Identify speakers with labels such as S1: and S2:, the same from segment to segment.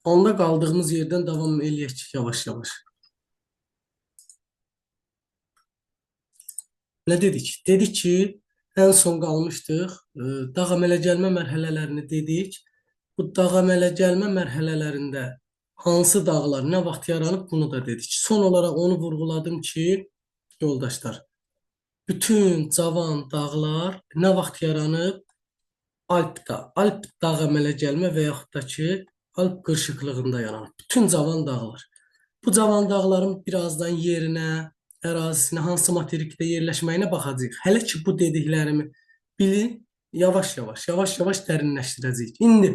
S1: Onda qaldığımız yerdən davam eləyək yavaş-yavaş. Nə dedik? Dedik ki, ən son qalmışdıq. Dağ əmələ gəlmə mərhələlərini dedik. Bu dağ əmələ gəlmə mərhələlərində hansı dağlar nə vaxt yaranıb bunu da dedik. Son olaraq onu vurğuladım ki, yoldaşlar, bütün cavan dağlar nə vaxt yaranıb? Alpda. Alp dağ əmələ gəlmə və yaxud da ki, Alp qırışıqlığında yaranıb. Bütün cavan dağlar. Bu cavan dağların birazdan yerinə, ərazisinə, hansı materikdə yerləşməyinə baxacağıq. Hələ ki, bu dediklərimi bilin, yavaş-yavaş, yavaş-yavaş dərinləşdirəcəyik. İndi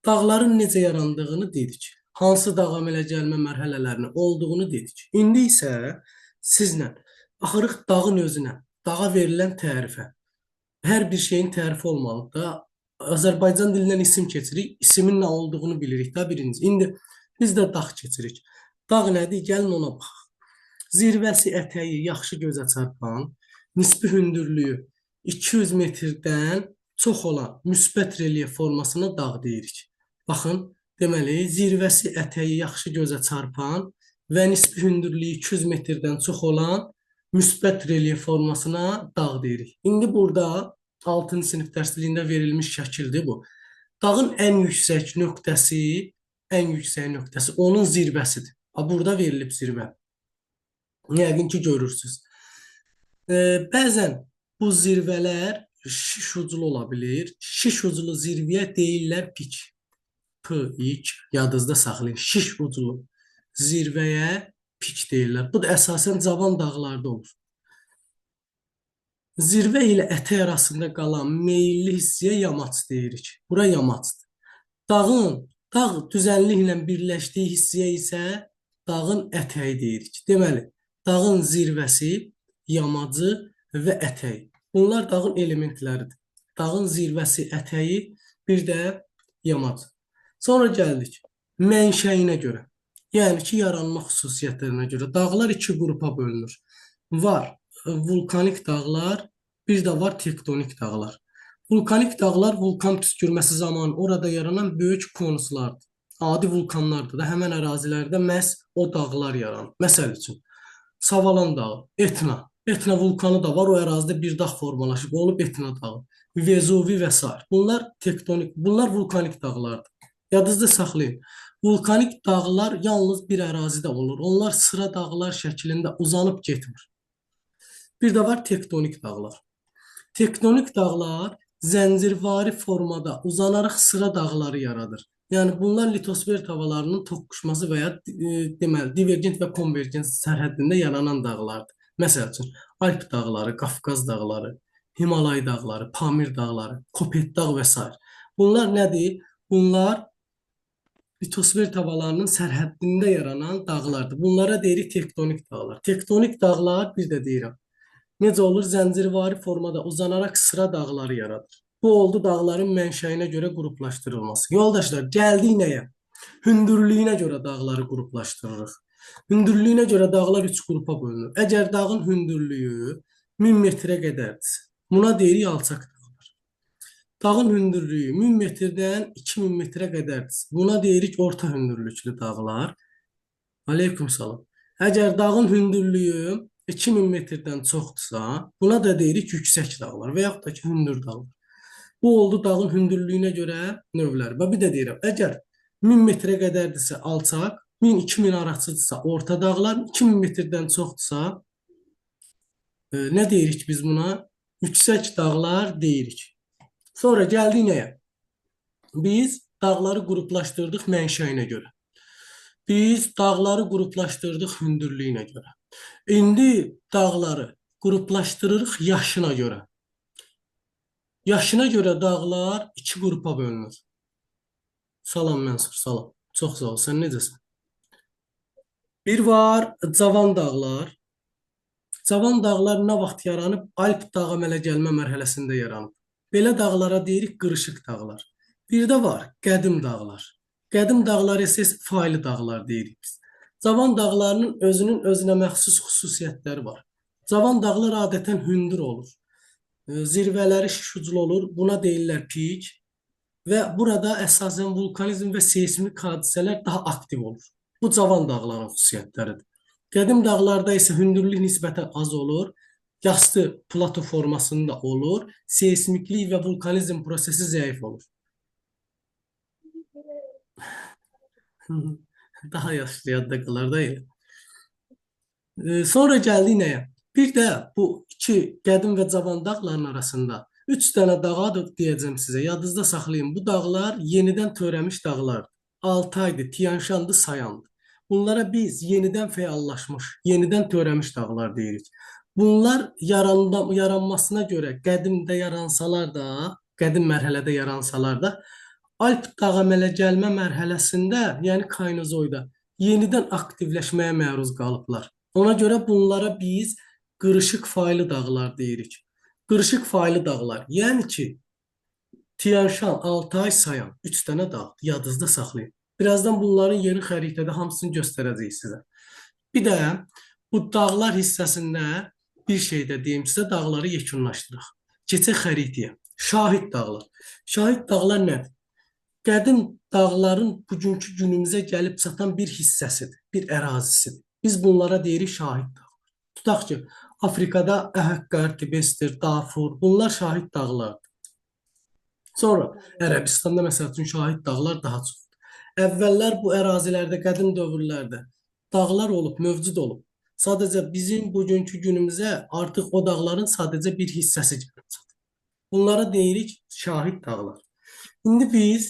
S1: dağların necə yarandığını dedik. Hansı dağ əmələ gəlmə mərhələlərini olduğunu dedik. İndi isə sizlə baxırıq dağın özünə, dağa verilən tərifə. Hər bir şeyin tərifi olmalıdır da. Azərbaycan dilindən isim keçirik. İsimin nə olduğunu bilirik da birinci. İndi biz də dağ keçirik. Dağ nədir? Gəlin ona baxaq. Zirvəsi, ətəyi yaxşı gözə çarpan, nisbi hündürlüyü 200 metrdən çox olan müsbət relyef formasına dağ deyirik. Baxın, deməli, zirvəsi, ətəyi yaxşı gözə çarpan və nisbi hündürlüyü 200 metrdən çox olan müsbət relyef formasına dağ deyirik. İndi burada 6-cı sinif dərsliyində verilmiş şəkildir bu. Dağın ən yüksək nöqtəsi, ən yüksək nöqtəsi onun zirvəsidir. Ha, burada verilib zirvə. Yəqin ki, görürsünüz. Bəzən bu zirvələr şiş uclu ola bilir. Şiş uclu zirvəyə deyirlər pik. P, İ, yadınızda saxlayın. Şiş uclu zirvəyə pik deyirlər. Bu da əsasən cavan dağlarda olur. Zirvə ilə ətək arasında qalan meyilli hissəyə yamaç deyirik. Bura yamacdır. Dağın, dağ düzənliklə birləşdiyi hissəyə isə dağın ətəyi deyirik. Deməli, dağın zirvəsi, yamacı və ətəyi. Bunlar dağın elementləridir. Dağın zirvəsi, ətəyi, bir də yamacı. Sonra gəldik mənşəyinə görə. Yəni ki, yaranma xüsusiyyətlərinə görə dağlar iki qrupa bölünür. Var vulkanik dağlar, bir də var tektonik dağlar. Vulkanik dağlar vulkan püskürməsi zamanı orada yaranan böyük konuslardır. Adi vulkanlardır da, həmən ərazilərdə məhz o dağlar yaranır. Məsəl üçün, Savalan dağı, Etna. Etna vulkanı da var, o ərazidə bir dağ formalaşıb, olub Etna dağı, Vezuvi və s. Bunlar tektonik, bunlar vulkanik dağlardır. Yadınızda saxlayın. Vulkanik dağlar yalnız bir ərazidə olur. Onlar sıra dağlar şəklində uzanıb getmir. Bir də var tektonik dağlar. Tektonik dağlar zəncirvari formada uzanaraq sıra dağları yaradır. Yəni bunlar litosfer tavalarının toqquşması və ya deməli divergent və konvergent sərhəddində yaranan dağlardır. Məsəl üçün Alp dağları, Qafqaz dağları, Himalay dağları, Pamir dağları, Kopetdağ və s. Bunlar nədir? Bunlar litosfer tavalarının sərhəddində yaranan dağlardır. Bunlara deyirik tektonik dağlar. Tektonik dağlar, bir də deyirəm, necə olur? Zəncirvari formada uzanaraq sıra dağları yaradır. Bu oldu dağların mənşəyinə görə qruplaşdırılması. Yoldaşlar, gəldik nəyə? Hündürlüyünə görə dağları qruplaşdırırıq. Hündürlüyünə görə dağlar üç qrupa bölünür. Əgər dağın hündürlüyü 1000 metrə qədərdirsə, buna deyirik alçaq dağlar. Dağın hündürlüyü 1000 metrdən 2000 metrə qədərdirsə, buna deyirik orta hündürlüklü dağlar. Aleyküm salam. Əgər dağın hündürlüyü 2000 metrdən çoxdursa, buna da deyirik yüksək dağlar və yaxud da ki, hündür dağlar. Bu oldu dağın hündürlüyünə görə növlər. Və bir də deyirəm, əgər 1000 metrə qədərdirsə alçaq, 1000-2000 arasıdırsa orta dağlar, 2000 metrdən çoxdursa, nə deyirik biz buna? Yüksək dağlar deyirik. Sonra gəldik nəyə? Biz dağları qruplaşdırdıq mənşəyinə görə. Biz dağları qruplaşdırdıq hündürlüyünə görə. İndi dağları qruplaşdırırıq yaşına görə. Yaşına görə dağlar iki qrupa bölünür. Salam Mənsur, salam. Çox sağ ol. Sən necəsən? Bir var cavan dağlar. Cavan dağlar nə vaxt yaranıb? Alp dağ əmələ gəlmə mərhələsində yaranıb. Belə dağlara deyirik qırışıq dağlar. Bir də var qədim dağlar. Qədim dağlar isə faylı dağlar deyirik biz. Cavan dağlarının özünün özünə məxsus xüsusiyyətləri var. Cavan dağlar adətən hündür olur. Zirvələri şiş uclu olur. Buna deyirlər pik. Və burada əsasən vulkanizm və seysmik hadisələr daha aktiv olur. Bu cavan dağların xüsusiyyətləridir. Qədim dağlarda isə hündürlük nisbətən az olur, yastı plato formasında olur, seysmiklik və vulkanizm prosesi zəif olur. Daha yaşlı yadda qalar da elə. Sonra gəldik nəyə? Bir də bu iki qədim və cavan dağların arasında 3 dənə dağ adı deyəcəm sizə. Yadınızda saxlayın. Bu dağlar yenidən törəmiş dağlardır. Altaydır, Tiyanşandır, Sayandır. Bunlara biz yenidən fəallaşmış, yenidən törəmiş dağlar deyirik. Bunlar yaranmasına görə qədimdə yaransalar da, qədim mərhələdə yaransalar da, Alp dağ əmələ gəlmə mərhələsində, yəni Kaynozoyda yenidən aktivləşməyə məruz qalıblar. Ona görə bunlara biz qırışıq faylı dağlar deyirik. Qırışıq faylı dağlar, yəni ki, Tiyanşan, Altay, Sayan 3 dənə dağ yadınızda saxlayın. Birazdan bunların yeri xəritədə hamısını göstərəcəyik sizə. Bir də bu dağlar hissəsində bir şey də deyim sizə, dağları yekunlaşdıraq. Keçək xəritəyə. Şahid dağlar. Şahid dağlar nədir? Qədim dağların bugünkü günümüzə gəlib çatan bir hissəsidir, bir ərazisidir. Biz bunlara deyirik şahid dağlar. Tutaq ki, Afrikada Əhəqqar, Tibestir, Dafur, bunlar şahid dağlardır. Sonra Ərəbistanda məsəl üçün şahid dağlar daha çoxdur. Əvvəllər bu ərazilərdə, qədim dövrlərdə dağlar olub, mövcud olub. Sadəcə bizim bugünkü günümüzə artıq o dağların sadəcə bir hissəsi gəlib çatır. Bunlara deyirik şahid dağlar. İndi biz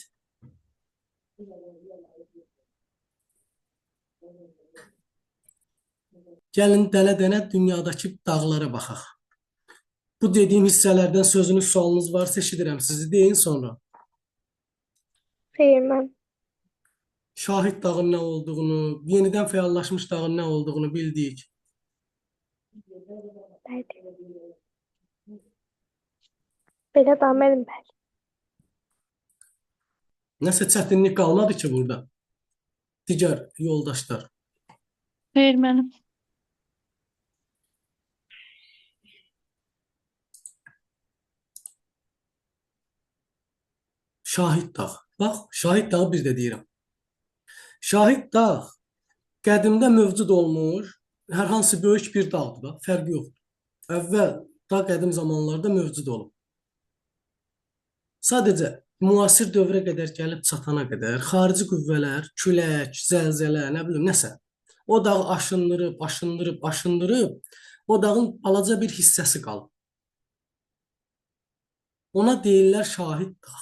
S1: gəlin dənə-dənə dünyadakı dağlara baxaq. Bu dediyim hissələrdən sözünüz, sualınız varsa eşidirəm sizi. Deyin sonra.
S2: Xeyr, mən.
S1: Şahid dağın nə olduğunu, yenidən fəallaşmış dağın nə olduğunu bildik.
S2: Bəli. Belə davam edin, bəli.
S1: Nəsə çətinlik qalmadı ki burada. Digər yoldaşlar.
S3: Xeyr mənim.
S1: Şahid dağ. Bax, Şahid dağı bir də deyirəm. Şahid dağ qədimdə mövcud olmuş hər hansı böyük bir dağdır da, fərqi yoxdur. Əvvəl da qədim zamanlarda mövcud olub. Sadəcə müasir dövrə qədər gəlib çatana qədər xarici qüvvələr, külək, zəlzələ, nə bilim, nəsə o dağı aşındırıb, aşındırıb, aşındırıb o dağın balaca bir hissəsi qalıb. Ona deyirlər Şahid dağ.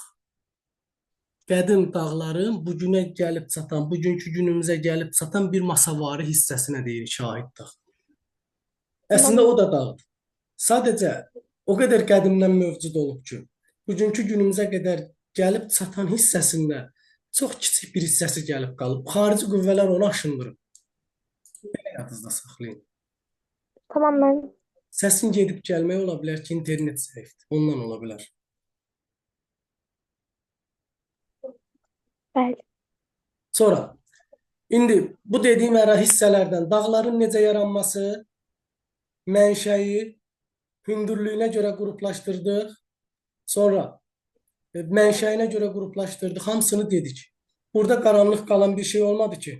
S1: Qədim dağların bugünə gəlib çatan, bugünkü günümüzə gəlib çatan bir masavari hissəsinə deyirik Şahid dağ. Əslində o da dağdır. Sadəcə o qədər qədimdən mövcud olub ki, bugünkü günümüzə qədər gəlib çatan hissəsində çox kiçik bir hissəsi gəlib qalıb. Xarici qüvvələr onu aşındırıb. Belə yadınızda saxlayın.
S2: Tamam, mən.
S1: Səsin gedib gəlmək ola bilər ki, internet zəifdir. Ondan ola bilər.
S2: Bəli.
S1: Sonra, indi bu dediyim əra hissələrdən dağların necə yaranması, mənşəyi, hündürlüyünə görə qruplaşdırdıq. Sonra mənşəyinə görə qruplaşdırdıq. Hamısını dedik. Burada qaranlıq qalan bir şey olmadı ki.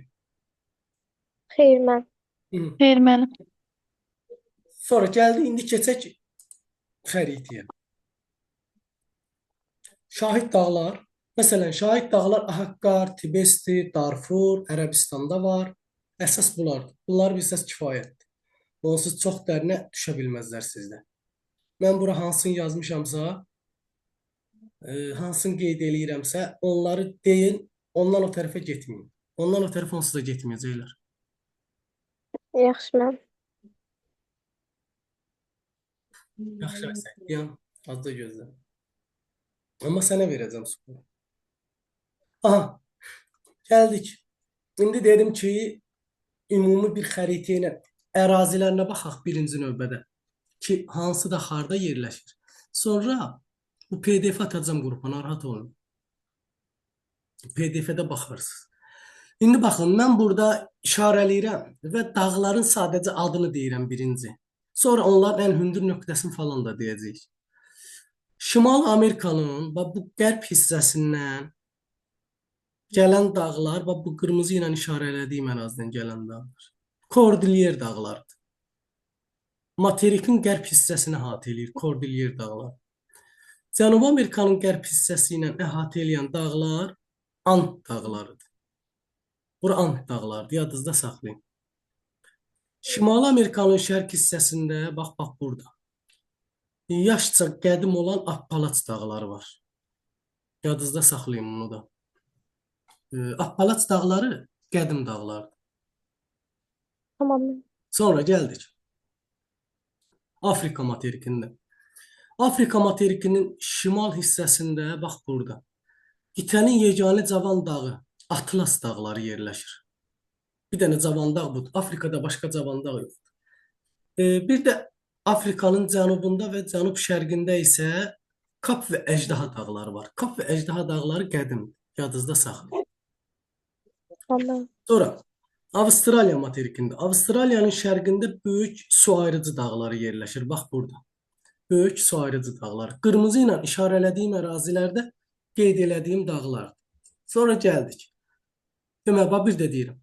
S2: Xeyr, mən.
S3: Xeyr mənim.
S1: Sonra gəldi, indi keçək xəritəyə. Şahid dağlar. Məsələn, Şahid dağlar Ahəqqar, Tibesti, Darfur, Ərəbistanda var. Əsas bunlardır. Bunları bilsəz kifayətdir. Onsuz çox dərinə düşə bilməzlər sizdə. Mən bura hansını yazmışamsa, hansını qeyd eləyirəmsə, onları deyin, ondan o tərəfə getməyin. Ondan o tərəfə onsuz da getməyəcəklər.
S2: Yaxşı, mən.
S1: Yaxşı, Aysən. Yan, az da gözlə. Amma sənə verəcəm sualı. Aha, gəldik. İndi dedim ki, ümumi bir xəritə ilə ərazilərinə baxaq birinci növbədə ki, hansı da harda yerləşir. Sonra bu PDF atacağım qrupa, narahat olun. PDF-də baxarsınız. İndi baxın, mən burada işarələyirəm və dağların sadəcə adını deyirəm birinci. Sonra onların ən hündür nöqtəsini falan da deyəcəyik. Şimal Amerikanın bax bu qərb hissəsindən gələn dağlar, bax bu qırmızı ilə işarə elədiyim ərazidən gələn dağlar. Kordilyer dağlarıdır. Materikin qərb hissəsini əhatə eləyir Kordilyer dağları. Cənubi Amerikanın qərb hissəsi ilə əhatə eləyən dağlar Ant dağlarıdır. Bura Ant dağlarıdır, yadınızda saxlayın. Şimali Amerikanın şərq hissəsində, bax burada. Yaşca qədim olan Appalaç dağları var. Yadınızda saxlayın bunu da. Appalaç dağları qədim dağlardır.
S2: Tamam.
S1: Sonra gəldik. Afrika materikində. Afrika materikinin şimal hissəsində, bax burada, qitənin yeganə cavan dağı Atlas dağları yerləşir. Bir dənə cavan dağ budur. Afrikada başqa cavan dağ yoxdur. Bir də Afrikanın cənubunda və cənub-şərqində isə Kap və Əjdaha dağları var. Kap və Əjdaha dağları qədimdir. Yadınızda saxlayın.
S2: Tamam.
S1: Sonra Avstraliya materikində. Avstraliyanın şərqində böyük su ayırıcı dağları yerləşir. Bax burada. Böyük su ayırıcı dağları. Qırmızı ilə işarələdiyim ərazilərdə qeyd elədiyim dağlardır. Sonra gəldik. Demək, bax bir də deyirəm.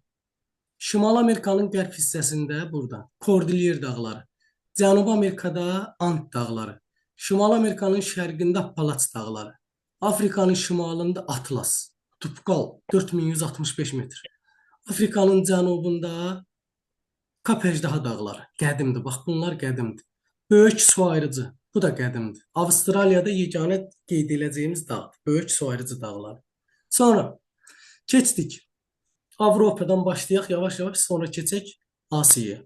S1: Şimali Amerikanın qərb hissəsində burada Kordilyer dağları. Cənubi Amerikada Ant dağları. Şimali Amerikanın şərqində Appalaç dağları. Afrikanın şimalında Atlas, Tubkal 4165 metr. Afrikanın cənubunda Kap Əjdaha dağları qədimdir. Bax bunlar qədimdir. Böyük su ayırıcı, bu da qədimdir. Avstraliyada yeganə qeyd edəcəyimiz dağdır. Böyük su ayırıcı dağları. Sonra keçdik. Avropadan başlayaq yavaş-yavaş, sonra keçək Asiyaya.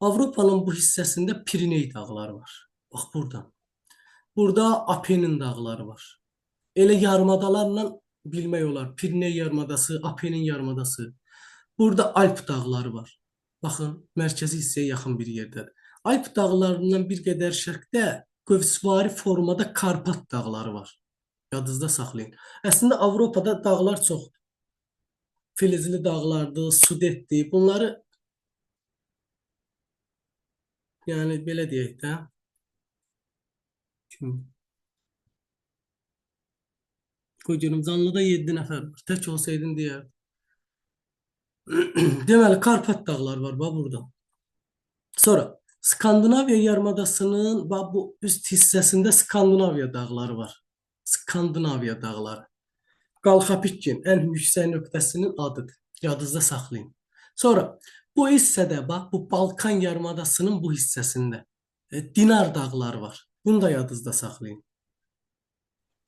S1: Avropanın bu hissəsində Piriney dağları var. Bax burada. Burada Apenin dağları var. Elə yarımadalarla bilmək olar. Piriney yarımadası, Apenin yarımadası. Burada Alp dağları var. Baxın, mərkəzi hissəyə yaxın bir yerdədir. Alp dağlarından bir qədər şərqdə qövsvari formada Karpat dağları var. Yadınızda saxlayın. Əslində Avropada dağlar çoxdur. Filizli dağlardır, Sudetdir. Bunları yəni belə deyək də. Kim? Qoy görüm, canlıda 7 nəfər var. Tək olsaydın deyərdim. Deməli, Karpat dağları var bax burada. Sonra Skandinaviya yarımadasının bax bu üst hissəsində Skandinaviya dağları var. Skandinaviya dağları. Qalxapikkin ən yüksək nöqtəsinin adıdır. Yadınızda saxlayın. Sonra bu hissədə bax bu Balkan yarımadasının bu hissəsində Dinar dağları var. Bunu da yadınızda saxlayın.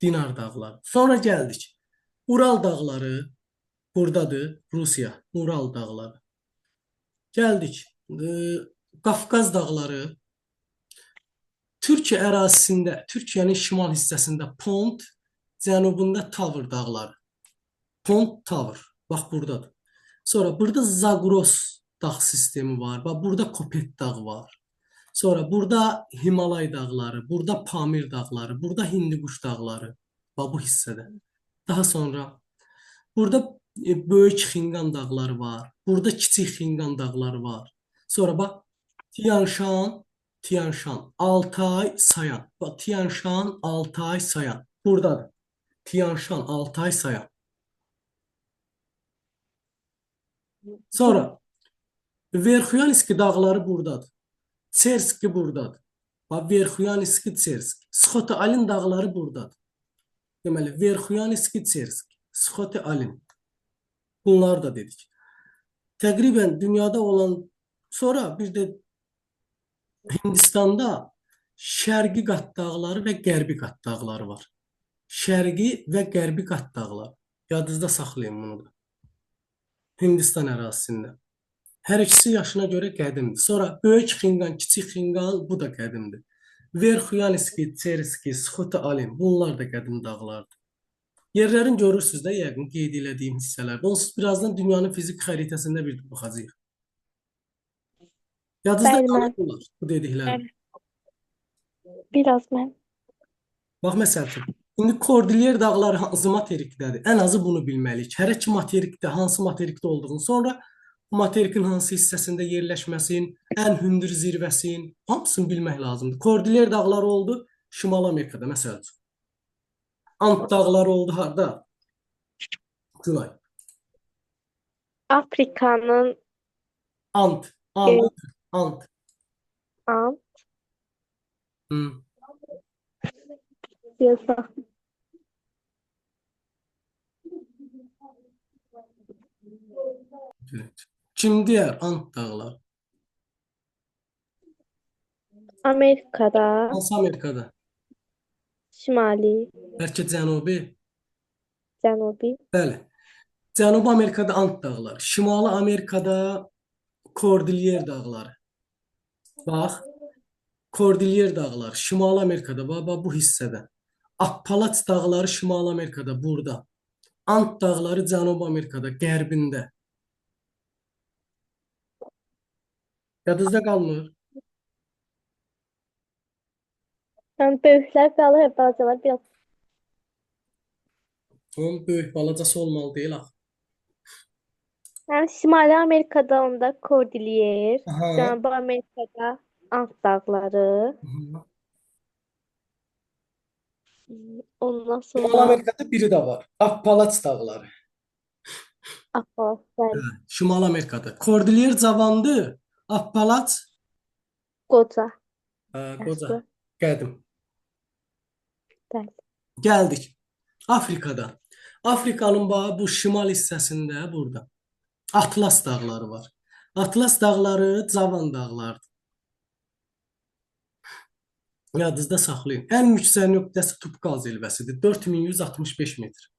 S1: Dinar dağları. Sonra gəldik. Ural dağları buradadır. Rusiya. Ural dağları. Gəldik. Qafqaz dağları. Türkiyə ərazisində, Türkiyənin şimal hissəsində Pont, cənubunda Tavr dağları. Pont, Tavr. Bax buradadır. Sonra burada Zagros dağ sistemi var. Bax burada Kopet dağı var. Sonra burada Himalay dağları, burada Pamir dağları, burada Hindikuş dağları. Bax bu hissədə. Daha sonra burada Böyük Xinqan dağları var. Burada Kiçik Xinqan dağları var. Sonra bax Tiyan Şan, Altay, Sayan. Bax Tiyan Şan, Altay, Sayan. Buradadır. Tiyan Şan, Altay, Sayan. Sonra Verxuyanski dağları buradadır. Çerski buradadır. Bax Verxuyanski, Çerski. Sxote-Alin dağları buradadır. Deməli Verxuyanski, Çerski, Sxote-Alin. Bunları da dedik. Təqribən dünyada olan sonra bir də Hindistanda Şərqi Qat dağları və Qərbi Qat dağları var. Şərqi və Qərbi Qat dağları. Yadınızda saxlayın bunu da. Hindistan ərazisində. Hər ikisi yaşına görə qədimdir. Sonra Böyük Xinqan, Kiçik Xinqan bu da qədimdir. Verxuyanski, Çerski, Sxote-Alin bunlar da qədim dağlardır. Yerlərin görürsünüz də yəqin qeyd elədiyim hissələrdə. Onsuz birazdan dünyanın fiziki xəritəsində bir də baxacağıq. Yadınızda
S2: Bəli,
S1: qalır
S2: mən.
S1: bunlar, bu dediklərim.
S2: Biraz mən.
S1: Bax məsəl üçün, indi Kordilyer dağları hansı materikdədir? Ən azı bunu bilməliyik. Hər iki materikdə hansı materikdə olduğunu, sonra materikin hansı hissəsində yerləşməsini, ən hündür zirvəsini, hamısını bilmək lazımdır. Kordilyer dağları oldu Şimali Amerikada məsəl üçün. Ant dağları oldu harda? Gülay.
S2: Afrika'nın
S1: Ant, Ant, Ant.
S2: Ant.
S1: Hı.
S2: Yazaq.
S1: Evet. Kim deyər Ant dağları?
S2: Amerika'da
S1: Hansı Amerikada?
S2: Şimali,
S1: Bəlkə Cənubi?
S2: Cənubi.
S1: Bəli. Cənubi Amerikada Ant dağları, Şimali Amerikada Kordilyer dağları. Bax, Kordilyer dağları Şimali Amerikada, bax, bax bu hissədə. Appalaç dağları Şimali Amerikada, burada. Ant dağları Cənubi Amerikada, qərbində. Yadınızda qalmır?
S2: Yəni böyüklər qalır, balacalar biraz.
S1: Onun böyük balacası olmalı deyil axı.
S2: Yəni Şimali Amerikada onda Kordilyer,
S1: Aha.
S2: Cənubi Amerikada Ant dağları.
S1: Aha.
S2: Ondan
S1: Şimali
S2: sonra
S1: Amerikada biri də var. Appalaç dağları.
S2: Appalaç, bəli.
S1: Şimali Amerikada. Kordilyer cavandır. Appalaç
S2: Qoca.
S1: Qoca,
S2: Yaşlı.
S1: qədim.
S2: Bəli.
S1: Gəldik. Afrikada. Afrikanın bax bu şimal hissəsində burada Atlas dağları var. Atlas dağları cavan dağlardır. Yadınızda saxlayın. Ən yüksək nöqtəsi Tubkal zirvəsidir. 4165 metr.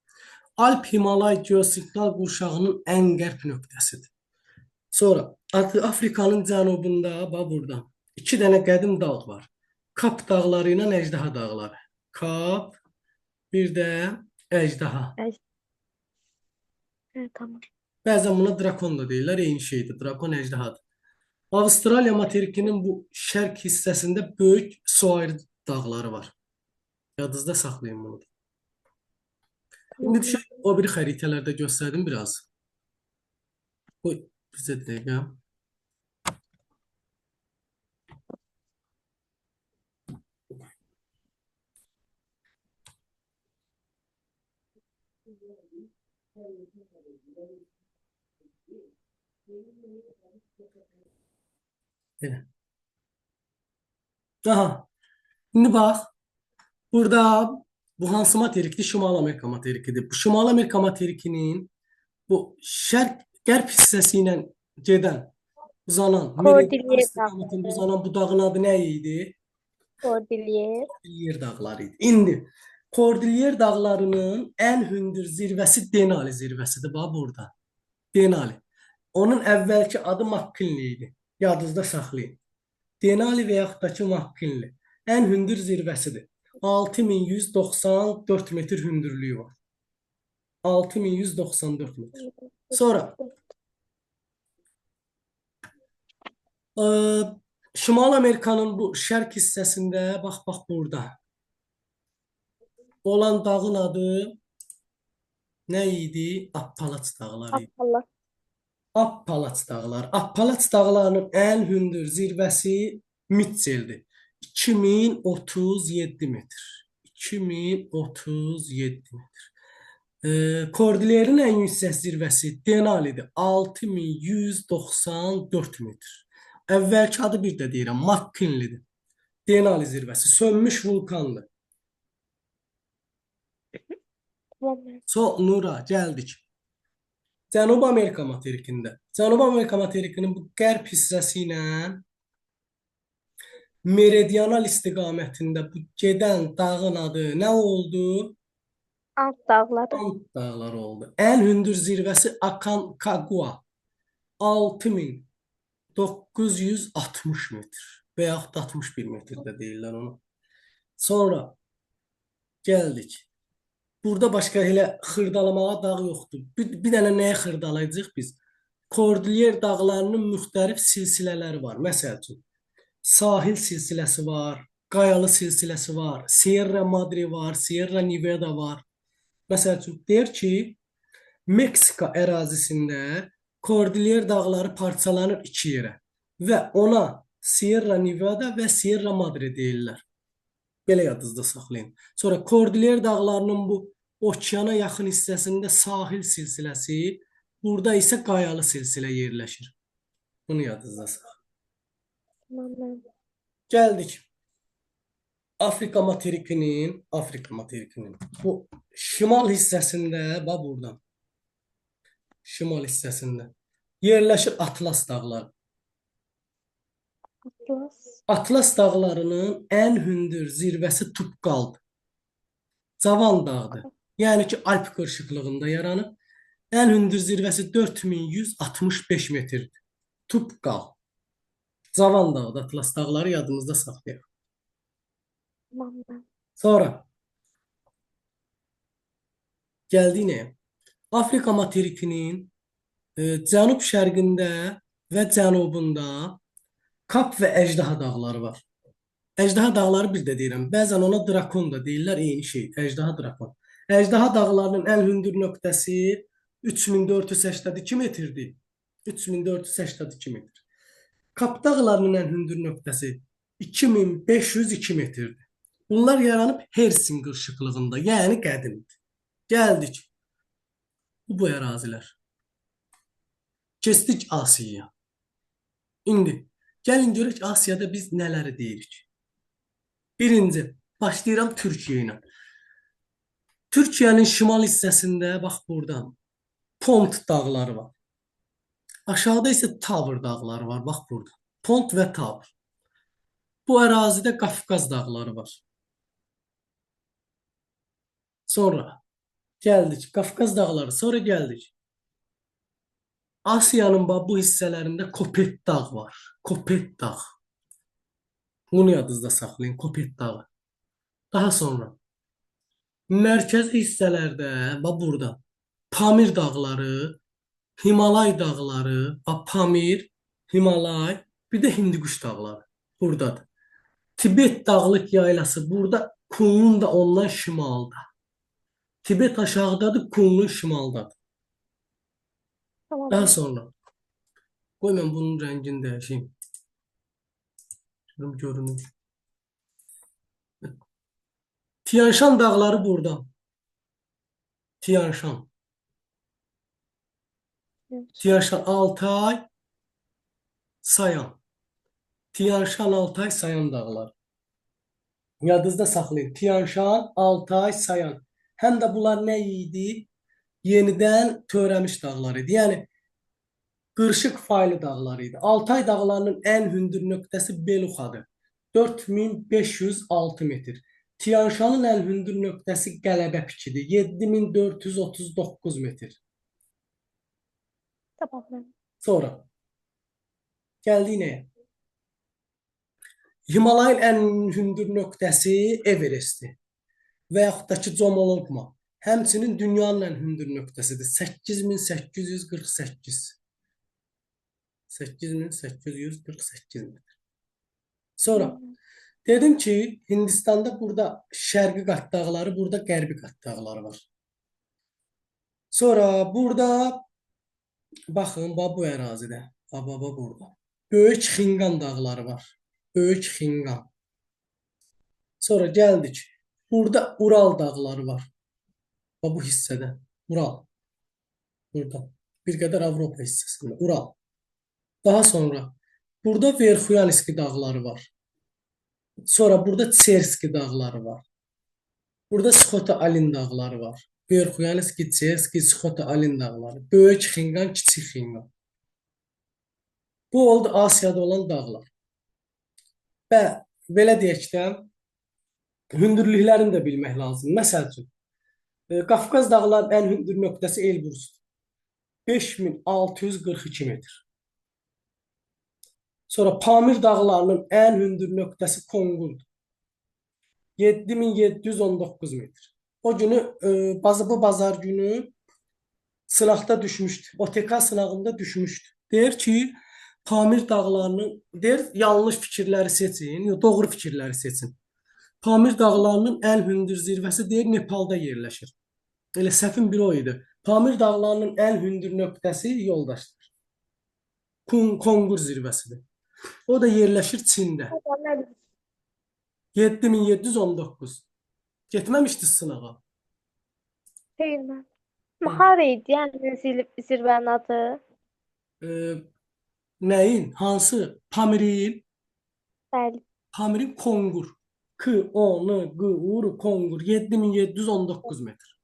S1: Alp Himalay geosinklinal qurşağının ən qərb nöqtəsidir. Sonra Afrikanın cənubunda, bax burada iki dənə qədim dağ var. Kap dağları ilə Əjdaha dağları. Kap, bir də Əjdaha.
S2: Hə, tamam.
S1: Bəzən buna drakon da deyirlər, eyni şeydir. Drakon əjdahadır. Avstraliya materikinin bu şərq hissəsində böyük suayır dağları var. Yadınızda saxlayın bunu da. İndi düşək o biri xəritələrdə göstərdim biraz. Qoy bizə dəqiqə. Belə. Aha. İndi bax. Burada bu hansı materikdir? Şimali Amerika materikidir. Bu Şimali Amerika materikinin bu şərq qərb hissəsi ilə gedən, uzanan, meridional
S2: Kordilyer
S1: istiqamətində
S2: dağları.
S1: uzanan bu dağın adı nə idi?
S2: Kordilyer.
S1: Kordilyer dağları idi. İndi Kordilyer dağlarının ən hündür zirvəsi Denali zirvəsidir. Bax burada. Denali. Onun əvvəlki adı McKinley idi. Yadınızda saxlayın. Denali və yaxud da ki McKinley. Ən hündür zirvəsidir. 6194 metr hündürlüyü var. 6194 metr. Sonra Şimali Amerikanın bu şərq hissəsində, bax bax burada olan dağın adı nə idi? Appalaç dağları idi.
S2: Appalaç.
S1: Appalaç dağları. Appalaç dağlarının ən hündür zirvəsi Mitchell'dir. 2037 metr. 2037 metr. Kordilyerin ən yüksək zirvəsi Denali'dir. 6194 metr. Əvvəlki adı bir də deyirəm, McKinley'dir. Denali zirvəsi sönmüş vulkandır.
S2: Tamam.
S1: Sonra gəldik. Cənubi Amerika materikində. Cənubi Amerika materikinin bu qərb hissəsi ilə meridional istiqamətində bu gedən dağın adı nə oldu?
S2: Ant dağları.
S1: Ant dağları oldu. Ən hündür zirvəsi Aconcagua. 6960 metr və yaxud da 61 metr də deyirlər ona. Sonra gəldik. Burada başqa elə xırdalamağa dağ yoxdur. Bir dənə nəyə xırdalayacağıq biz? Kordilyer dağlarının müxtəlif silsilələri var. Məsəl üçün, sahil silsiləsi var, qayalı silsiləsi var, Sierra Madre var, Sierra Nevada var. Məsəl üçün, deyir ki, Meksika ərazisində Kordilyer dağları parçalanır iki yerə və ona Sierra Nevada və Sierra Madre deyirlər. Belə yadınızda saxlayın. Sonra Kordilyer dağlarının bu okeana yaxın hissəsində sahil silsiləsi, burada isə qayalı silsilə yerləşir. Bunu yadınızda saxlayın.
S2: Tamam müəllim.
S1: Gəldik. Afrika materikinin bu şimal hissəsində, bax buradan. Şimal hissəsində yerləşir Atlas dağları.
S2: Atlas.
S1: Atlas dağlarının ən hündür zirvəsi Tubqaldır. Cavan dağdır. Yəni ki, Alp qırışıqlığında yaranıb. Ən hündür zirvəsi 4165 metrdir. Tubqal. Cavan dağdır. Atlas dağları yadımızda saxlayaq.
S2: Tamam müəllim.
S1: Sonra gəldik nəyə? Afrika materikinin cənub-şərqində və cənubunda Kap və Əjdaha dağları var. Əjdaha dağları bir də deyirəm. Bəzən ona drakon da deyirlər, eyni şey. Əjdaha drakon. Əjdaha dağlarının ən hündür nöqtəsi 3482 metrdir. 3482 metr. Kap dağlarının ən hündür nöqtəsi 2502 metrdir. Bunlar yaranıb Hersin qırışıqlığında, yəni qədimdir. Gəldik. Bu ərazilər. Keçdik Asiyaya. İndi gəlin görək Asiyada biz nələri deyirik. Birinci, başlayıram Türkiyə ilə. Türkiyənin şimal hissəsində, bax buradan, Pont dağları var. Aşağıda isə Tavr dağları var, bax burada. Pont və Tavr. Bu ərazidə Qafqaz dağları var. Sonra gəldik Qafqaz dağları, sonra gəldik. Asiyanın bax bu hissələrində Kopet dağ var. Kopet dağ. Bunu yadınızda saxlayın, Kopet dağı. Daha sonra mərkəzi hissələrdə, bax burada Pamir dağları, Himalay dağları, bax Pamir, Himalay, bir də Hindikuş dağları buradadır. Tibet dağlıq yaylası burada, Kunlun da ondan şimalda. Tibet aşağıdadır, Kunlun şimaldadır.
S2: Tamam
S1: Daha
S2: müəllim.
S1: sonra qoy mən bunun rəngini dəyişeyim. Görüm görünür. Tiyanşan dağları burada. Tiyanşan. Tiyanşan Altay, Sayan. Tiyanşan, Altay, Sayan dağları. Yadınızda saxlayın. Tiyanşan, Altay, Sayan. Həm də bunlar nə idi? Yenidən törəmiş dağlar idi. Yəni qırışıq faylı dağlar idi. Altay dağlarının ən hündür nöqtəsi Beluxadır. 4506 metr. Tiyanşanın ən hündür nöqtəsi Qələbə pikidir. 7439 metr.
S2: Tamam müəllim.
S1: Sonra gəldik nəyə? Himalayın ən hündür nöqtəsi Everestdir. Və yaxud da ki Comolongma. Həmçinin dünyanın ən hündür nöqtəsidir. 8848. 8848 metr. Sonra dedim ki, Hindistanda burada şərqi qat dağları, burada qərbi qat dağları var. Sonra burada baxın, bax bu ərazidə. Bax, bax, bax burada. Böyük Xinqan dağları var. Böyük Xinqan. Sonra gəldik. Burada Ural dağları var. Bax bu hissədə. Ural. Burada. Bir qədər Avropa hissəsində. Ural. Daha sonra burada Verxuyanski dağları var. Sonra burada Çerski dağları var. Burada Sxota-Alin dağları var. Verxuyanski, Çerski, Sxota-Alin dağları. Böyük Xinqan, Kiçik Xinqan. Bu oldu Asiyada olan dağlar. Və belə deyək də, hündürlüklərini də bilmək lazım. Məsəl üçün, Qafqaz dağlarının ən hündür nöqtəsi Elbrusdur. 5642 metr. Sonra Pamir dağlarının ən hündür nöqtəsi Konqurdur. 7719 metr. O günü, bu bazar günü sınaqda düşmüşdü. OTK sınağında düşmüşdü. Deyir ki, Pamir dağlarının, deyir yanlış fikirləri seçin, doğru fikirləri seçin. Pamir dağlarının ən hündür zirvəsi deyir Nepalda yerləşir. Elə səhvin biri o idi. Pamir dağlarının ən hündür nöqtəsi yoldaşlar. Konqur zirvəsidir. O da yerləşir Çində. 7719. Getməmişdiniz sınağa.
S2: Xeyr müəllim.
S1: Hı.
S2: Hara idi? Yəni zirvənin adı.
S1: Ee, nəyin? Hansı? Pamirin.
S2: Bəli.
S1: Pamirin Kongur. K, O, N, G, U, R, Kongur. 7719 metr.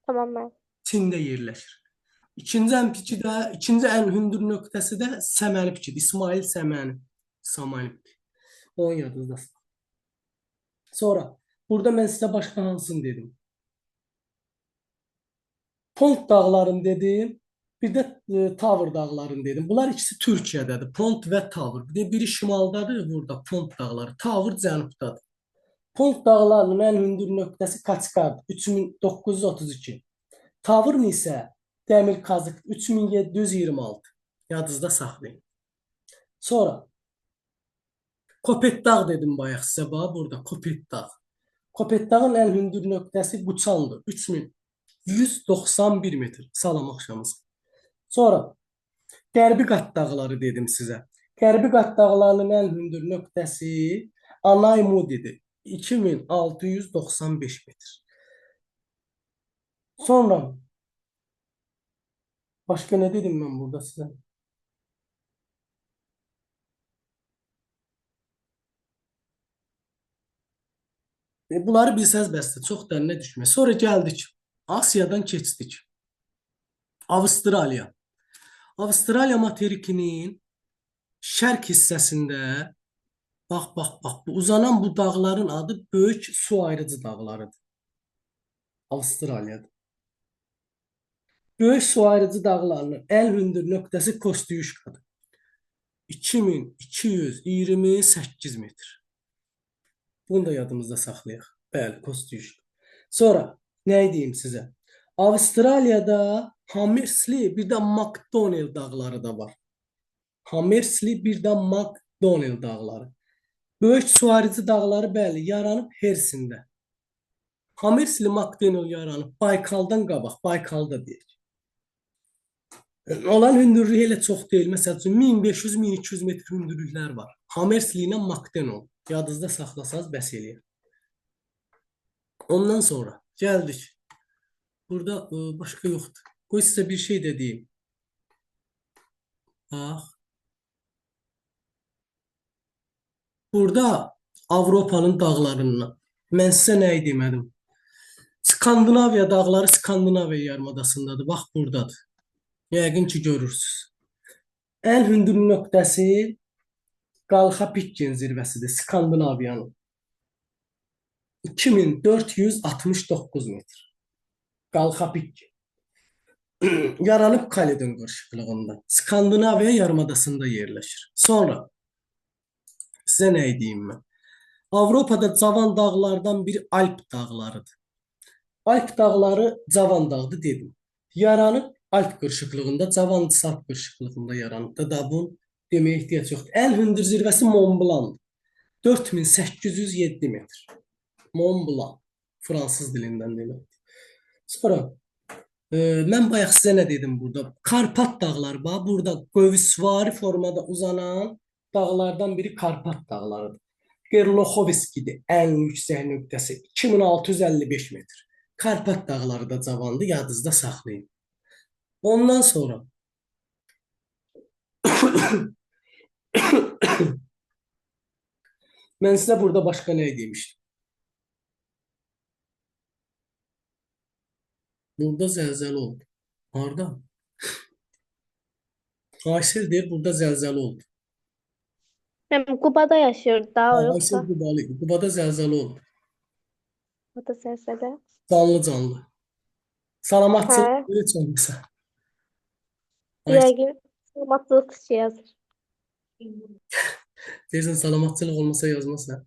S2: Tamam müəllim.
S1: Çində yerləşir. İkinci ən piki də, ikinci ən hündür nöqtəsi də Səməni pikidir. İsmail Səməni. Samani. Onun yadınızda. Sonra burada mən sizə başqa hansını dedim? Pont dağlarını dedim. Bir də Tavr dağlarını dedim. Bunlar ikisi Türkiyədədir. Pont və Tavr. Bir də biri şimaldadır burada Pont dağları. Tavr cənubdadır. Pont dağlarının ən hündür nöqtəsi Kaçkardır. 3932. Tavrın isə Dəmirkazıq 3726. Yadınızda saxlayın. Sonra Kopetdağ dedim bayaq sizə bax burada Kopetdağ. Kopetdağın ən hündür nöqtəsi Quçandır. 3191 metr. Salam axşamınız. Sonra Qərbi Qat dağları dedim sizə. Qərbi Qat dağlarının ən hündür nöqtəsi Anaymudidir. 2695 metr. Sonra başqa nə dedim mən burada sizə? Bunları bilsəz bəsdir. Çox dərinə düşmək. Sonra gəldik. Asiyadan keçdik. Avstraliya. Avstraliya materikinin şərq hissəsində bax, bax, bax, bu uzanan bu dağların adı Böyük Su Ayrıcı dağlarıdır. Avstraliyada. Böyük Su Ayrıcı dağlarının ən hündür nöqtəsi Kostyuşkadır. 2228 metr. Bunu da yadımızda saxlayaq. Bəli, Kostyuşka. Sonra nə deyim sizə? Avstraliyada Hammersley bir də McDonnell dağları da var. Hammersley bir də McDonnell dağları. Böyük Su Ayrıcı dağları bəli, yaranıb Hersində. Hammersley McDonnell yaranıb Baykaldan qabaq, Baykalda deyək. Olan hündürlüyü elə çox deyil. Məsəl üçün 1500-1200 metr hündürlüklər var. Hammersley ilə McDonnell. Yadınızda saxlasanız bəs eləyər. Ondan sonra gəldik. Burada başqa yoxdur. Qoy sizə bir şey də deyim. Bax. Burada Avropanın dağlarından. Mən sizə nəyi demədim? Skandinaviya dağları Skandinaviya yarımadasındadır. Bax buradadır. Yəqin ki görürsünüz. Ən hündür nöqtəsi Qalxapikkin zirvəsidir Skandinaviyanın. 2469 metr. Qalxapikkin. Yaranıb Kaledon qırışıqlığında. Skandinaviya yarımadasında yerləşir. Sonra sizə nə deyim mən? Avropada cavan dağlardan biri Alp dağlarıdır. Alp dağları cavan dağdır dedim. Yaranıb Alp qırışıqlığında, cavan Alp qırışıqlığında yaranıb da, da bunu deməyə ehtiyac yoxdur. Ən hündür zirvəsi Mont Blanc. 4807 metr. Mont Blanc. Fransız dilindən deməkdir. Sonra mən bayaq sizə nə dedim burada? Karpat dağları, bax burada qövsvari formada uzanan dağlardan biri Karpat dağlarıdır. Gerloxovskidir ən yüksək nöqtəsi 2655 metr. Karpat dağları da cavandır, yadınızda saxlayın. Ondan sonra mən sizə burada başqa nə demişdim? Burada zəlzələ oldu. Harda? Aysel deyir, burada zəlzələ oldu.
S2: Həm Qubada yaşayır da o
S1: Ha,
S2: yoxsa?
S1: Aysel Qubalı idi. Qubada zəlzələ oldu.
S2: Qubada zəlzələ.
S1: Canlı canlı. Salamatçılıq
S2: Hə.
S1: heç olmasa. Aysel
S2: Yəqin salamatçılıq şey yazır.
S1: deyirsən salamatçılıq olmasa yazmaz ha.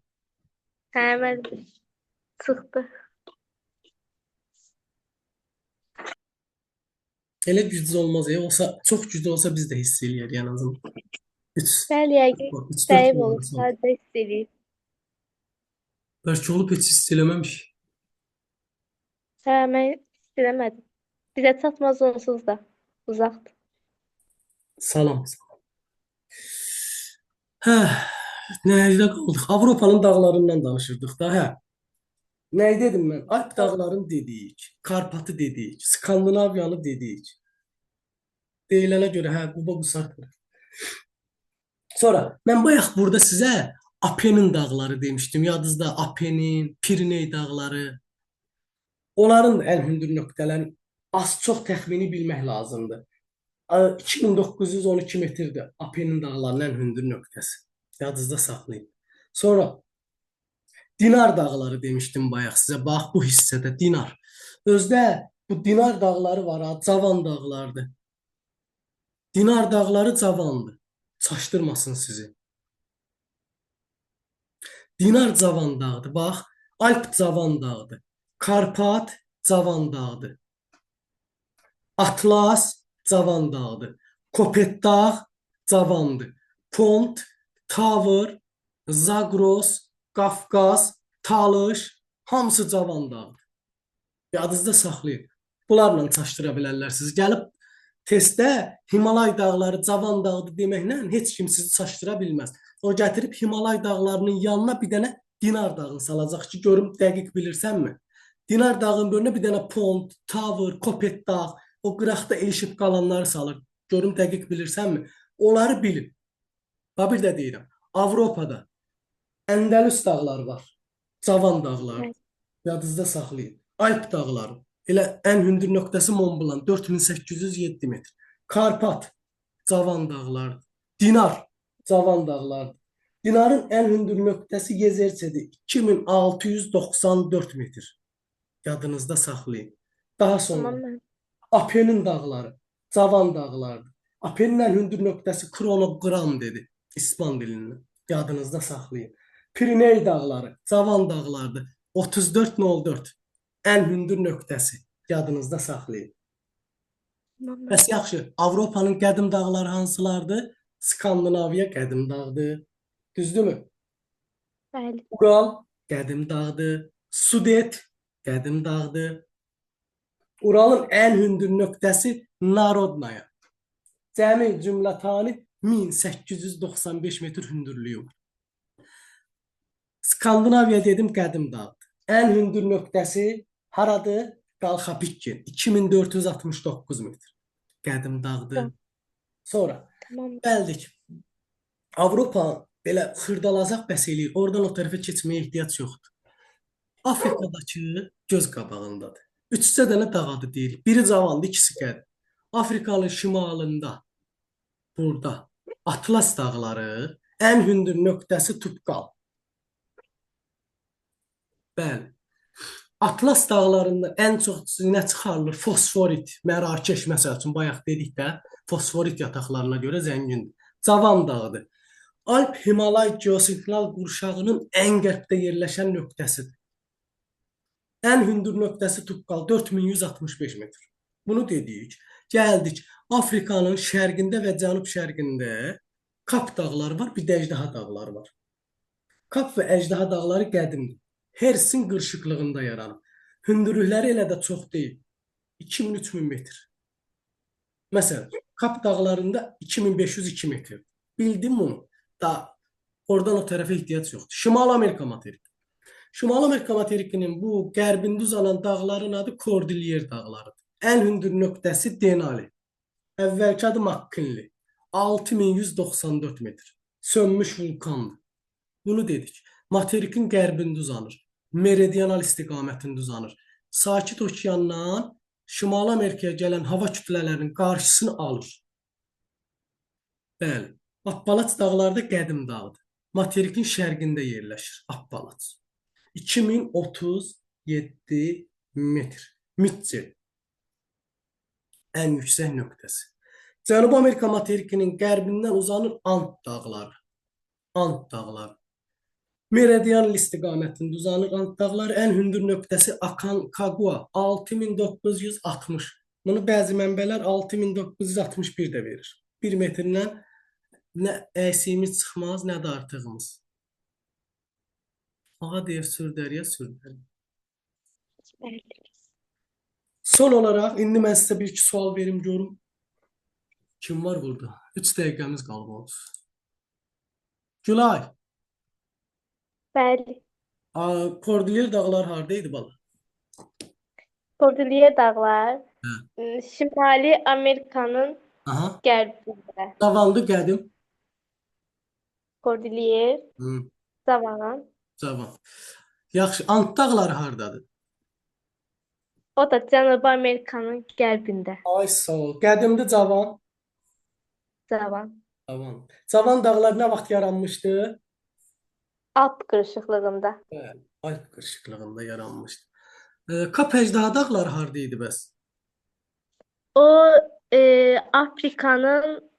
S2: Hə, mən çıxdı.
S1: Elə güclü olmaz ya. Olsa çox güclü olsa biz də hiss eləyərik ən azından. 3
S2: Bəli, yəqin
S1: 3 4
S2: zəif olub, sadə hiss eləyib.
S1: Bəlkə olub heç hiss eləməmiş.
S2: Hə, mən hiss eləmədim. Bizə çatmaz onsuz da. Uzaqdır.
S1: Salam. Hə, Nəydə qaldıq? Avropanın dağlarından danışırdıq da, hə. Nə dedim mən? Alp dağlarını dedik, Karpatı dedik, Skandinaviyanı dedik. Deyilənə görə, hə, Quba Qusardır. Sonra mən bayaq burada sizə Apenin dağları demişdim. Yadınızda Apenin, Piriney dağları. Onların da ən hündür nöqtələrini az-çox təxmini bilmək lazımdır. 2912 metrdir Apenin dağlarının ən hündür nöqtəsi. Yadınızda saxlayın. Sonra Dinar dağları demişdim bayaq sizə. Bax bu hissədə Dinar. Özdə bu Dinar dağları var ha, cavan dağlardır. Dinar dağları cavandır. Çaşdırmasın sizi. Dinar cavan dağdır. Bax, Alp cavan dağdır. Karpat cavan dağdır. Atlas cavan dağdır. Kopetdağ cavandır. Pont, Tavr, Zagros, Qafqaz, Talış hamısı cavan dağdır. Yadınızda saxlayın. Bunlarla çaşdıra bilərlər sizi. Gəlib testdə Himalay dağları cavan dağdır deməklə heç kim sizi çaşdıra bilməz. O gətirib Himalay dağlarının yanına bir dənə Dinar dağını salacaq ki, görüm dəqiq bilirsənmi? Dinar dağının önünə bir dənə Pont, Tavr, Kopetdağ, o qıraqda ilişib qalanları salır. Görüm dəqiq bilirsənmi? Onları bilin. Bax bir də deyirəm. Avropada Əndəlüs dağları var. Cavan dağları.
S2: Evet.
S1: Yadınızda saxlayın. Alp dağları. Elə ən hündür nöqtəsi Mont Blanc 4807 metr. Karpat cavan dağlardır. Dinar cavan dağlardır. Dinarın ən hündür nöqtəsi Yezerçedir. 2694 metr. Yadınızda saxlayın. Daha sonra
S2: Tamam müəllim.
S1: Apenin dağları, cavan dağlardır. Apenin ən hündür nöqtəsi Kronogram dedi İspan dilindən. Yadınızda saxlayın. Piriney dağları, cavan dağlardır. 34.04 ən hündür nöqtəsi. Yadınızda saxlayın.
S2: Tamam müəllim.
S1: Bəs yaxşı, Avropanın qədim dağları hansılardır? Skandinaviya qədim dağdır. Düzdürmü?
S2: Bəli.
S1: Ural qədim dağdır. Sudet qədim dağdır. Uralın ən hündür nöqtəsi Narodnaya. Cəmi cümlətanı 1895 metr hündürlüyü var. Skandinaviya dedim qədim dağdır. Ən hündür nöqtəsi haradır? Qalxapikken 2469 metr. Qədim dağdır.
S2: Tamam.
S1: Sonra
S2: Tamam.
S1: gəldik. Avropa belə xırdalasaq bəs eləyir. Oradan o tərəfə keçməyə ehtiyac yoxdur. Afrikadakı göz qabağındadır. Üçcə dənə dağ adı deyirik. Biri cavandır, ikisi qədim. Afrikanın şimalında burada Atlas dağları, ən hündür nöqtəsi Tubkal. Bəli. Atlas dağlarında ən çox nə çıxarılır? Fosforit, Mərakeş məsəl üçün bayaq dedik də, fosforit yataqlarına görə zəngindir. Cavan dağıdır. Alp Himalay geosinklinal qurşağının ən qərbdə yerləşən nöqtəsidir. Ən hündür nöqtəsi Tubkal 4165 metr. Bunu dedik. Gəldik. Afrikanın şərqində və cənub-şərqində Kap dağları var, bir də Əjdaha dağları var. Kap və Əjdaha dağları qədimdir. Hersin qırışıqlığında yaranıb. Hündürlükləri elə də çox deyil. 2000-3000 metr. Məsələn, Kap dağlarında 2502 metr. Bildim bunu. Da oradan o tərəfə ehtiyac yoxdur. Şimal Amerika materiki. Şimal Amerika materikinin bu qərbində uzanan dağların adı Kordilyer dağlarıdır. Ən hündür nöqtəsi Denali. Əvvəlki adı McKinley. 6194 metr. Sönmüş vulkandır. Bunu dedik. Materikin qərbində uzanır. Meridional istiqamətində uzanır. Sakit Okeandan Şimali Amerikaya gələn hava kütlələrinin qarşısını alır. Bəli. Appalaç dağları da qədim dağdır. Materikin şərqində yerləşir Appalaç. 2037 metr. Mitchell ən yüksək nöqtəsi. Cənubi Amerika materikinin qərbindən uzanır Ant dağları. Ant dağları. Meridian istiqamətində uzanır Ant dağları. Ən hündür nöqtəsi Aconcagua 6960. Bunu bəzi mənbələr 6961 də verir. 1 metrlə nə əksiyimiz çıxmaz, nə də artığımız. Ağa deyir Sürdəriyə, Sürdəriyə.
S2: Bəli.
S1: Son olaraq indi mən sizə bir iki sual verim görüm. Kim var burada? 3 dəqiqəmiz qalıb olsun. Gülay,
S2: Bəli.
S1: Kordilyer dağları harda idi bala?
S2: Kordilyer dağlar
S1: Hə.
S2: Şimali Amerikanın
S1: Aha.
S2: qərbində.
S1: Cavandı, qədim.
S2: Kordilyer,
S1: Hı,
S2: Cavan.
S1: cavan. Yaxşı, Ant dağları hardadır?
S2: O da Cənubi Amerikanın qərbində.
S1: Ay sağ ol. Qədimdir cavan.
S2: Cavan.
S1: Cavan. Cavan dağlar nə vaxt yaranmışdı?
S2: Alp qırışıqlığında.
S1: Bəli, Alp qırışıqlığında yaranmışdı. Kap əjdaha dağları harda idi bəs?
S2: O Afrikanın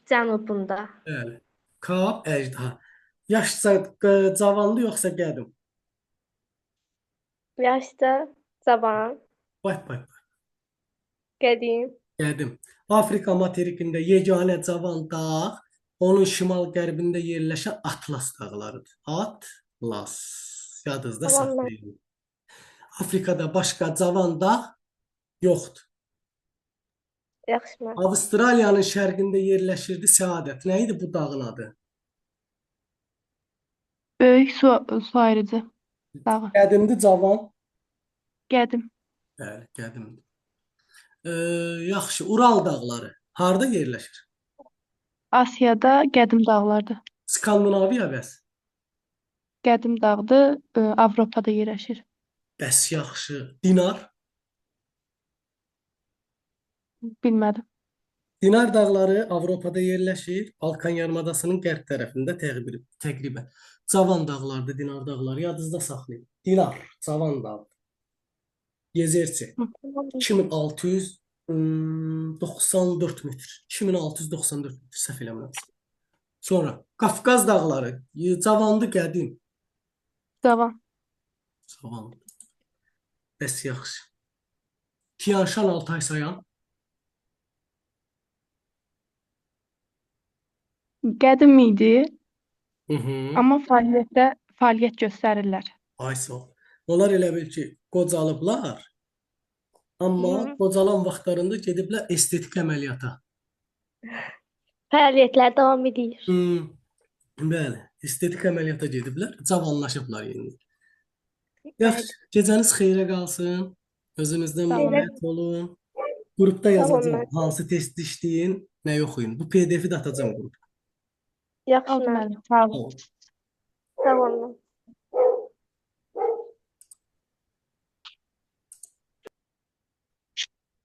S2: cənubunda.
S1: Bəli. Kap əjdaha. Yaşca cavandı yoxsa qədim?
S2: Yaşda cavan,
S1: Bay bay.
S2: qədim.
S1: Qədim. Afrika materikində yeganə cavan dağ onun şimal-qərbində yerləşən Atlas dağlarıdır. Atlas. Yadınızda
S2: Tamam, mən.
S1: saxlayın. Afrikada başqa cavan dağ yoxdur.
S2: Yaxşı müəllim.
S1: Avstraliyanın şərqində yerləşirdi Səadət. Nə idi bu dağın adı?
S3: Böyük su ayırıcı dağı.
S1: Qədimdir, cavan.
S3: Qədim.
S1: Bəli, qədimdir. Yaxşı, Ural dağları harda yerləşir?
S3: Asiyada qədim dağlardır.
S1: Skandinaviya bəs?
S3: Qədim dağdır, Avropada yerləşir.
S1: Bəs yaxşı. Dinar.
S3: Bilmədim.
S1: Dinar dağları Avropada yerləşir. Balkan yarımadasının qərb tərəfində təqribən. Cavan dağlardır Dinar dağları. Yadınızda saxlayın. Dinar, Cavan dağı. Yezerçi. 2694 metr. 2694 metr səhv eləmirəmsə. Sonra Qafqaz dağları. Cavandı, qədim.
S3: Cavan.
S1: Cavandı. Bəs yaxşı. Tiyanşan, Altay, Sayan.
S3: Qədim idi,
S1: Hı -hı.
S3: amma fəaliyyət göstərirlər.
S1: Ay sağ ol. Onlar elə bil ki, qocalıblar. Amma
S2: Hı.
S1: qocalan vaxtlarında gediblər estetik əməliyyata.
S2: Fəaliyyətlər davam edir.
S1: Bəli, estetik əməliyyata gediblər, cavanlaşıblar yenidən. Yaxşı, gecəniz xeyrə qalsın. Özünüzdən
S3: Sağ olun.
S1: müğayət olun. Qrupda
S2: Sağ olun,
S1: yazacağam
S2: müəllim.
S1: hansı testi işləyin, nəyi oxuyun. Bu PDF-i də atacağam qrupa.
S2: Yaxşı
S3: Oldu
S2: müəllim.
S3: müəllim. Sağ olun.
S1: Sağ olun.
S2: Sağ olun.